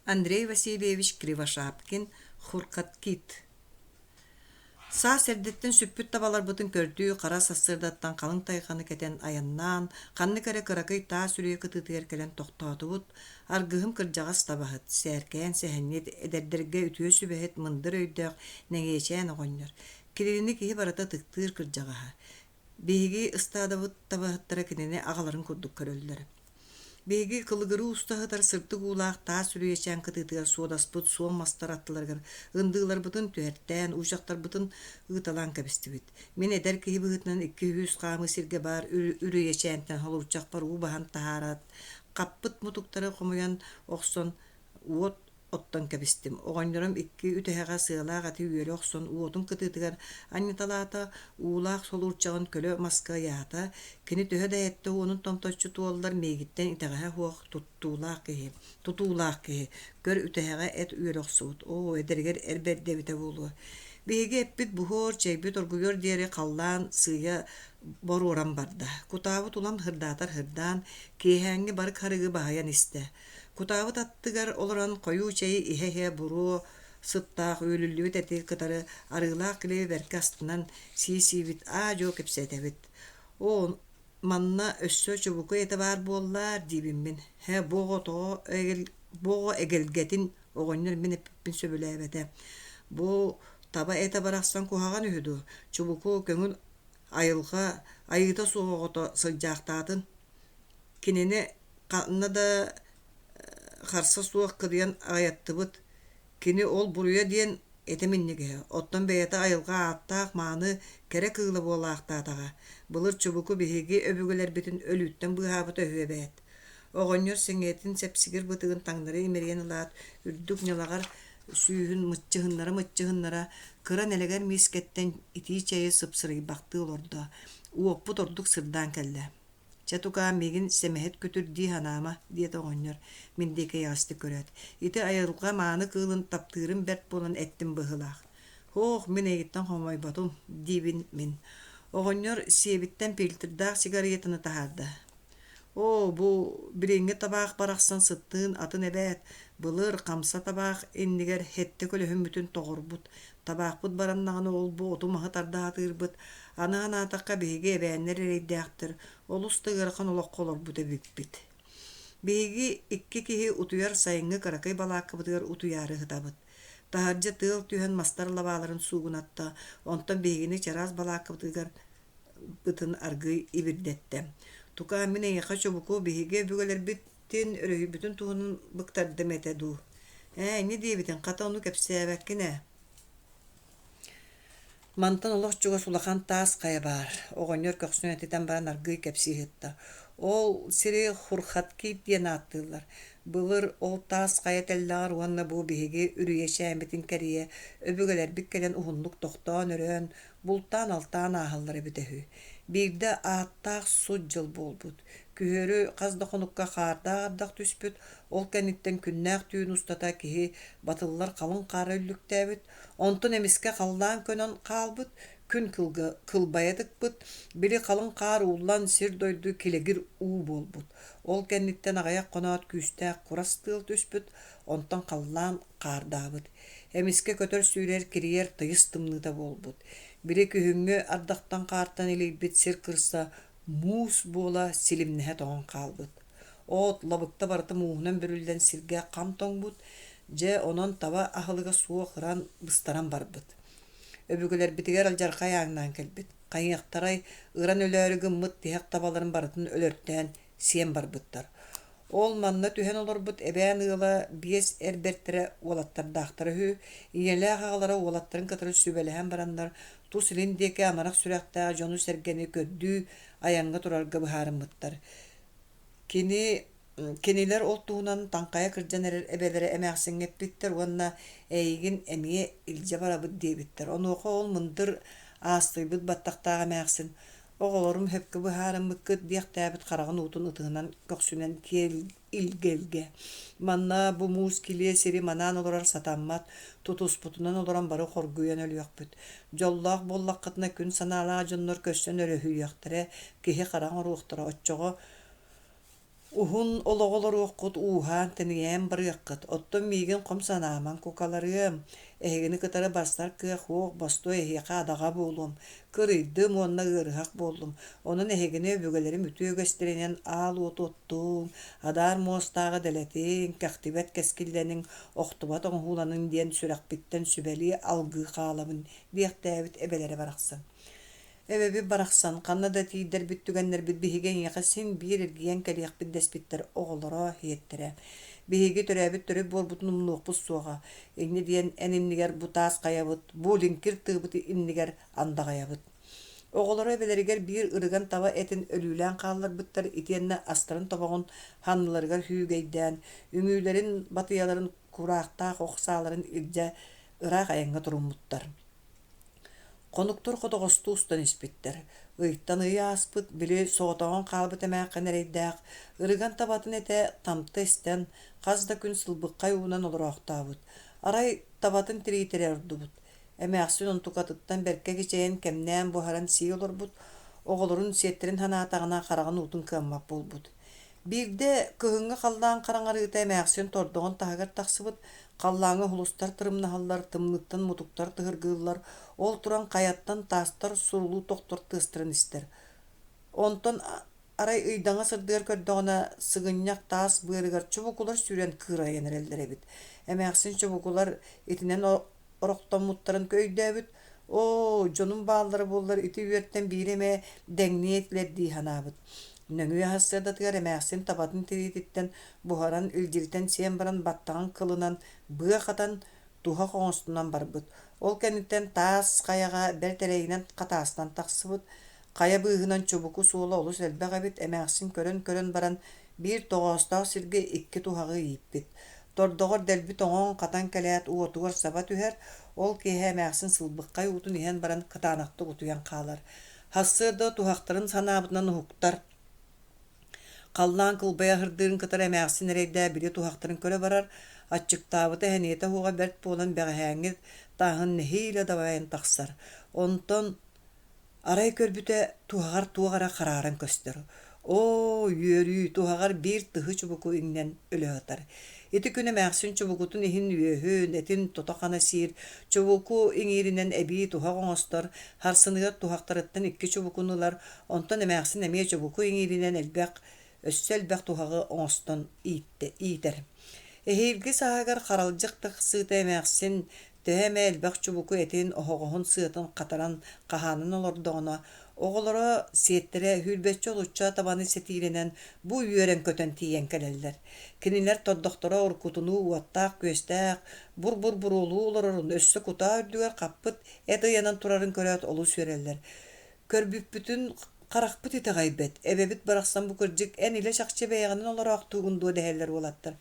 Андрей Васильевич Кривошапкин Хуркаткит Саас эрдэттэн сүппүт табаларбытын көрдүү хара сарсыардаттан халыҥ тайҕаны кэтэн айаннаан, ханнык эрэ кыракый таас үрүйэ кытыытыгар кэлэн тохтоотубут. Аргыһым кырдьаҕас табаһыт, сээркээн сэһэнньит, эдэрдэргэ үтүө сүбэһит, мындыр өйдөөх Нэҥиэчээн оҕонньор. Кинини киһи барыта ытыктыыр кырдьаҕаһа. Биһиги ыстаадабыт табаһыттара кинини аҕаларын курдук көрөллөр. Биһиги кылыгырыы уста сытар сырдык уулаах таас үрүйэчээн кытыытыгар суодаспыт суон мастар аттыларыгар ындыыларбытын түһэртээн, уучахтарбытын ыыталаан кэбистибит. Мин эдэр киһи быһыытынан 200 хаамыы сиргэ баар үрүйэчээнтэн холуурчахпар уу баһан таһаараат, хаппыт мутуктары хомуйан охсон уот оттон кэбистим. Оҕонньорум икки үтэһэҕэ сыалаах эти үөрэ охсон уотун кытыытыгар анньыталаата, уулаах солуурчаҕын көлө маска ыйаата. Кини төһө да эттэ уонун томточчу туоллар миигиттэн итэҕэһэ суох туттуулаах киһи, тутуулаах киһи. Көр үтэһэҕэ эт үөрэ охсубут. Оо, эдэригэр эр бэрдэ эбитэ буолуо. Биһиги эппит буһуор, чэйбит оргуйуор диэри халлаан сыыйа боруоран барда. Кутаабыт улам һырдаатар һырдаан, киэһээҥҥи барык харыгы баһыйан истэ. Кутаабыт аттыгар олорон хойуу чэйи иһэ-иһэ буруо сыттаах үөлүллүбүт эти кытары арыылаах килиэби бэркэ астынан сии-сиибит аа-дьуо кэпсэтэбит. Оо, манна өссө чубуку этэ баар буоллаар диибин мин. Һэ, бу оҕо тоҕо бу оҕо эгэлгэтин оҕонньор мин эппиппин сөбүлээбэтэ. Бу таба этэ барахсан куһаҕан үһү дуо? Чубуку көҥүл айылҕа айыыта суох оҕото сылдьаахтаатын. Кинини ханна да харса суох кыдыйан аҕыйаттыбыт. Кини ол буруйа диэн этэ минньигэһэ, оттон бэйэтэ айылҕа ааттаах мааны кэрэ кыыла буолаахтаатаҕа. Былыр чубуку биһиги өбүгэлэрбитин өлүүттэн быыһаабыта үһү эбээт. Оҕонньор сэҥийэтин сэпсигир бытыгын таҥнары имэрийэн ылаат, үрдүк ньалаҕар сүүһүн мыччыһыннара-мыччыһыннара кыра нэлэгэр миискэттэн итии чэйи сыпсырыйбахтыы олордо. Уоппут ордук сырдаан кэллэ. Чэ, тукаам, миигин сэмэһит күтүр дии санаама, диэтэ оҕонньор, мин диэки эйэҕэстик көрөөт. Ити айылҕа мааны кыылын таптыырым бэрт буолан эттим быһыылаах. Һоох, мин эйигиттэн хомойботум, диибин мин. Оҕонньор сиэбиттэн фильтрдаах сигаретаны таһаарда. Оо, бу билиҥҥи табаах барахсан сыттыын атын эбээт, былыр хамса табаах иннигэр сэттэ көлөһүммүтүн тоҕорбут, табаахпыт бараннаҕына ол-бу оту-маһы тардаатыырбыт, аны санаатахха биһиги эбээннэр эрэйдээхтэр, олус да ыарахан олоххо олорбут эбиппит. Биһиги икки киһи утуйар сайыҥҥы кыракый балааккабытыгар утуйаары сытабыт. Таһырдьа тыал түһэн мастар лабааларын суугунатта, онтон биһигини чараас балааккабытыгар бытын аргыый ибирдэттэ. Тукаа, мин эйиэхэ чубуку биһиги өбүгэлэрбитин өрүһүйбүтүн туһунан быктардым этэ дуу? Ээ, инньэ диэбитиҥ, хата ону кэпсээбэккин ээ. Мантан олох чугас улахан таас хайа баар, оҕонньор көхсүн этитэн баран аргыый кэпсии сытта. Ол сири Хурхаткип диэн ааттыыллар. Былыр ол таас хайа тэллэҕэр уонна бу биһиги үрүйэчээммитин кэрийэ өбүгэлэрбит кэлэн уһуннук тохтоон өрөөн, бултаан-алтаан ааһаллара эбитэ үһү. Биирдэ ааттаах сут дьыл буолбут. Күһүөрү хас да хонукка хаардаах ардах түспүт, ол кэнниттэн күннээх түүн устата киһи батыллар халыҥ хаара үллүктээбит, онтон эмискэ халлаан көнөн хаалбыт, күн кылга кылбайа тыкпыт, били халыҥ хаар ууллан сир-дойду килэгир уу буолбут. Ол кэнниттэн аҕыйах хоноот күүстээх курас тыал түспүт, онтон халлаан хаардаабыт. Эмискэ көтөр-сүүрэр кирийэр тыйыс тымныыта буолбут. Били күһүҥҥү ардахтан-хаартан илийбит сир кырса муус буола силимнэһэ тоҥон хаалбыт. От, лабыкта барыта мууһунан бүрүллэн сиргэ хам тоҥмут, дьэ онон таба аһылыга суох ыран, быстаран барбыт. Өбүгэлэрбитигэр алдьархай ааҥнаан кэлбит. Хайыахтарай, ыран өлөөрү гыммыт тиһэх табаларын барытын өлөртөөн сиэн барбыттар. Ол манна түһэн олорбут эбээн ыала биэс эр бэртэрэ уолаттардаахтара үһү. Ийэлээх аҕалара уолаттарын кытары сүбэлэһэн бараннар, тус илин диэки амарах сүрэхтээх дьону-сэргэни көрдүү айаҥҥа турарга быһаарыммыттар. Кини кинилэр ол туһунан таҥхайа кырдьан эрэр эбэлэрэ эмээхсиҥҥэ эппиттэр уонна эйигин эмиэ илдьэ барабыт диэбиттэр. Онуоха ол мындыр аастыйбыт баттахтаах эмээхсин Оҕолорум сөпкө быһаарыммыккыт диэхтээбит хараҕын уутун ытыһынан көхсүнэн киэр илгэ-илгэ. Манна бу муус килиэ сири манаан олорор сатаммат, тутуспутунан олорон бары хоргуйан өлүөхпүт. Дьоллоох буоллаххытына күн санаалаах дьоннор көрсөн өрөһүйүөхтэрэ, киһи хара оҥоруохтара, оччоҕо. Уһун олоҕу олоруоххут, ууһаан-тэнийэн барыаххыт, оттон миигин хом санаамаҥ кукаларыам, эһигини кытары барсар кыах суох, бостуой эһиэхэ адаҕа буолуом, кырыйдым уонна ыарыһах буоллум, онон эһигини өбүгэлэрим үтүө үгэстэринэн аал уоту оттуҥ, адаар муостааҕы дэлэтиҥ, кэхтибэт кэскиллэниҥ, охтубат оҥоһууланыҥ диэн сүрэхпиттэн сүбэлии алгыы хаалабын диэхтээбит эбэлэрэ барахсан. Эбэбит барахсан, ханна да тиийдэрбит түгэннэрбит биһиги эйиэхэ син биир эргийэн кэлиэхпит дэспиттэр оҕолоро, иһиттэрэ. Биһиги төрөөбүт төрүт буорбутун умнуохпут суоҕа. Инньэ диэн эн иннигэр бу таас хайабыт, бу лиҥкир тыабыт иннигэр андаҕайабыт. Оҕолоро эбэлэригэр биир ырыган таба этин өлүүлээн хаалларбыттар итиэннэ астарын тобоҕун санныларыгар күүгэйдээн, үҥүүлэрин, батыйаларын кураахтаах ох сааларын илдьэ ыраах айаҥҥа туруммуттар. Хонуктар хотоҕостуу устан испиттэр. Ыйтан ый ааспыт, били соҕотоҕун хаалбыт эмээххин эрэйдээх, ырыган табатын этэ тамта истэн, хас да күн сылбыххай уунан олороохтообут. Арай табатын тириитэрэ ордубут. Эмээхсин онтукатыттан бэркэ кичэйэн кэмнээн буһаран сии олорбут, оҕолорун сиэттэрин санаатаҕына хараҕын уутун кыаммат буолбут. Биирдэ кыһыҥҥы халлаан хараҥарыыта эмээхсин тордоҕун таһыгар тахсыбыт, халлааҥҥа уһулустар тырымнаһаллар, тымныыттан мутуктар тыһыргыыллар, ол туран хайаттан таастар сурулуу тохтор тыастарын истэр. Онтон арай ыйдаҥа сырдыгар көрдөҕүнэ, сыгынньах таас быарыгар чубукулар сүүрэн кыырайан эрэллэр эбит. Эмээхсин чубукулар итинэн орохтоммуттарын өйдөөбүт, «Оо, дьонум бааллара буоллар ити үөртэн биири эмэ дэҥниэ этилэр» дии санаабыт. Нөҥүө сарсыардатыгар эмээхсин табатын тириититтэн буһаран илдьиритэн сиэн баран баттаҕын кылынан быа хатан, туһах оҥостунан барбыт. Ол кэнниттэн таас хайаҕа бэрт эрэйинэн хатаастан тахсыбыт. Хайа быыһынан чубуку суола олус элбэх эбит, эмээхсин көрөн-көрөн баран биир тоҕоостоох сиргэ икки туһаҕы ииппит. Тордоҕор дэлби тоҥон-хатан кэлээт уотугар саба түһэр, ол киэһэ эмээхсин сылбыххай уутун иһэн баран кытаанахтык утуйан хаалар. Сарсыарда туһахтарын санаабытынан уһуктар. Халлаан кылбайа аһырдыырын кытары эмээхсин эрэйдээ били туһахтарын көрө барар, аччыктаабыта сэниэтэ суоҕа бэрт буолан бэҕэһээҥҥи тааһын нэһиилэ дабайан тахсар. Онтон Арай көрбүтэ, туһаҕар туох эрэ харааран көстөр. Оо, үөрүү, туһаҕар биир тыһы чубуку иҥнэн өлө сытар. Ити күн эмээхсин чубукутун иһин үөһүн, этин тото-хана сиир, чубуку иҥииринэн эбии туһах оҥостор, харсыныгар туһахтарыттан икки чубукуну ылар, онтон эмээхсин эмиэ чубуку иҥииринэн элбэх, өссө элбэх туһаҕы оҥостон ииттэ, иитэр. Эһиилги сааһыгар харалдьык тахсыыта эмээхсин Төһө эмэ элбэх чубуку этин, оһоҕоһун сыатын хатаран хаһаанан олордоҕуна, оҕолоро, сиэттэрэ сүүрбэччэ-отучча табаны сэтиилэнэн бу үөрэн-көтөн тиийэн кэлэллэр. Кинилэр тордохторо уруккутунуу уоттаах-күөстээх, бур-бур буруолуу олорорун, өссө кутаа үрдүгэр хаппыт эт ыйанан турарын көрөөт олус үөрэллэр. Көрбүппүтүн харахпыт итэҕэйбэт, эбэбит барахсан бу кырдьык эн илэ-чахчы бэйэҕинэн олороохтуугун дуо дэһэллэр уолаттар.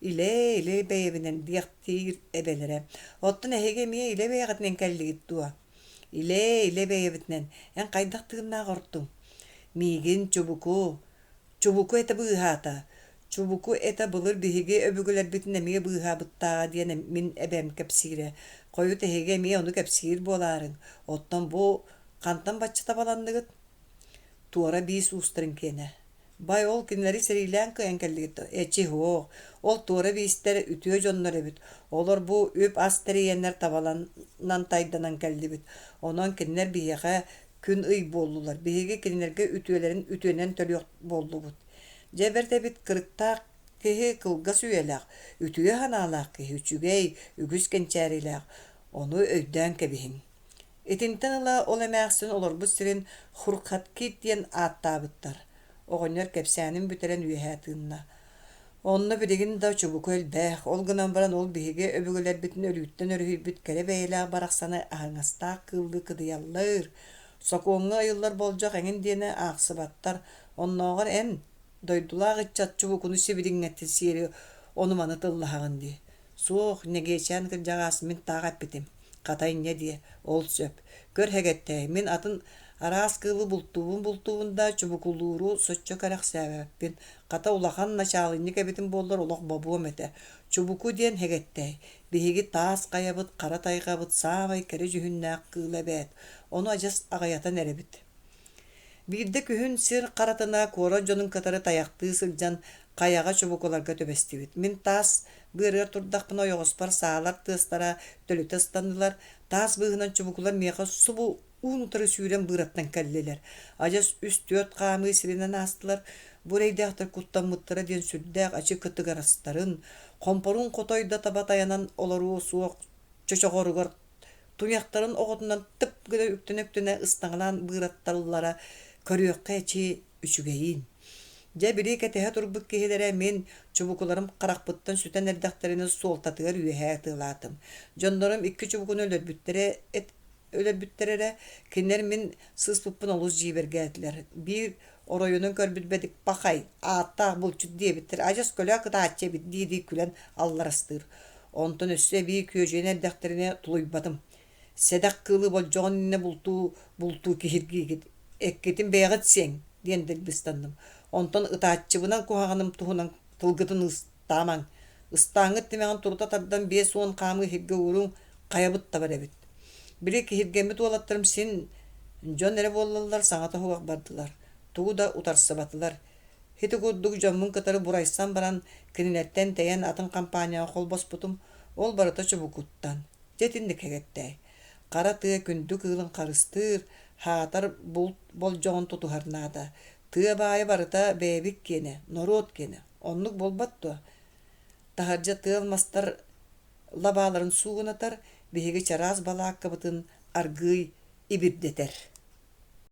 Илэ-илэ бэйэбинэн диэхтиир эбэлэрэ. Оттон эһиги эмиэ илэ бэйэҕитинэн кэллигит дуо? Илэ-илэ бэйэбитинэн. Эн хайдах тыыннаах ортуҥ? Миигин чубуку, чубуку этэ быыһаата. Чубуку этэ былыр биһиги өбүгэлэрбитин эмиэ быыһаабыттааҕа диэн мин эбэм кэпсиирэ. Хойут эһиги эмиэ ону кэпсиир буолаарыҥ. Оттон бу хантан бачча табаланныгыт? Туора биис уустарын киэнэ. Бай ол кинилэри сэриилээн кыайан кэллигит дуо? Эчи һуох, ол туора биистэр үтүө дьоннор эбит. Олор бу үп-ас тэрийэннэр табаланан тайданан кэллибит. Онон кинилэр биһиэхэ күн-ый буоллулар. Биһиги кинилэргэ үтүөлэрин үтүөнэн төлүөх буоллубут. Дьэ бэрт эбит кырыктаах киһи кылгас үйэлээх, үтүө санаалаах киһи үчүгэй, үгүс кэнчээрилээх. Ону өйдөөн кэбиһиҥ. Итинтэн ыла ол эмээхсин олорбут сирин Хурхаткит диэн ааттаабыттар. Оҕонньор кэпсээнин бүтэрэн үөһэ тыынна. Онно билигин да чубуку элбэх, ол гынан баран ол биһиги өбүгэлэрбитин өлүүттэн өрүһүйбүт кэрэ бэйэлээх барахсаны аһыҥастаах кыыллыы кыдыйаллар. Сокуоҥҥа ыйыллар болдьох эҥин диэни аахсыбаттар. Оннооҕор эн, дойдулаах ыччат чубукуну сибилиҥҥэттэн сиэри ону-маны тыллаһаҕын дии. Суох, Нэгиэчээн кырдьаҕас мин таах эппитим. Хата инньэ диэ, ол сөп. Көр һэгэттэй, мин атын араас кыылы бултуубун-бултуубун да, чубукулууру соччо кэрэхсээбэппин. Хата улахан начаалынньык эбитим буоллар олох бобуом этэ. Чубуку диэн һэгэттэй, биһиги таас хайабыт, хара тайҕабыт саамай кэрэ дьүһүннээх кыыла эбээт. Ону адьас аҕыйатан эрэбит. Биирдэ күһүн сир харатына куорат дьонун кытары тайахтыы сылдьан хайаҕа чубукуларга түбэстибит. Мин таас быарыгар турдахпына ойоҕоспор саалар тыастара төлүтэ ыстаннылар, таас быыһынан чубукулар миэхэ субу уун-утары сүүрэн быыраттан кэллилэр. Адьас үс-түөрт хаамыы сиринэн аастылар. Бу эрэйдээхтэр куттаммыттара диэн сүрдээх ачы кытыгарастарын, хомпоруун хотой да таба тайанан олоруо суох чочоҕоругар туйахтарын оҕотунан тып гына үктэнэ-үктэнэ ыстаҥалаан быыратталлара көрүөххэ эчи үчүгэйин. Дьэ били кэтэһэ турбут киһилэрэ мин чубукуларым харахпыттан сүтэн эрдэхтэринэ суолтатыгар үөһэ ытыалаатым. Дьоннорум икки чубукуну өлөрбүттэрэ өлөрбүттэр эрэ, кинилэр мин сыыспыппын олус дьиибэргээтилэр. Биир оройунан көрбүт бэдик пахай, ааттаах булчут диэбиттэр, адьас көлөө кытааччы эбит дии-дии күлэн алларастыыр. Онтон өссө эбии күөдьүйэн эрдэхтэринэ тулуйбатым. Сэдэх кыылы болдьоҕун иннинэ бултуу бултуу киһиргиигит, эккитин бэйэҕит сиэҥ диэн дэлби ыстанным. Онтон ытааччыбынан куһаҕаным туһунан тылгытын ыстаамаҥ, ыстааҥҥыт тимэҕин турута тардан 50 хаамыы иһиргэ ууруҥ, хайабыт табар эбит. Били киһиргэммит уолаттарым син дьон эрэ буоллаллар саҥата суох бардылар, тугу да утарсыбатылар. Ити курдук дьоммун кытары бурайсан баран, кинилэртэн тэйэн атын компанияҕа холбоспутум, ол барыта чубукуттан. Дьэ итинник кэгэттээй. Хара тыа күндү кыылын харыстыыр, хаатар булт болдьоҕун тутуһар наада. Тыа баайа барыта бэйэбит киэнэ, норуот киэнэ. Оннук буолбат дуо? Таһырдьа тыал мастар лабааларын суугунатар, биһиги чараас балааккабытын аргыый ибирдэтэр.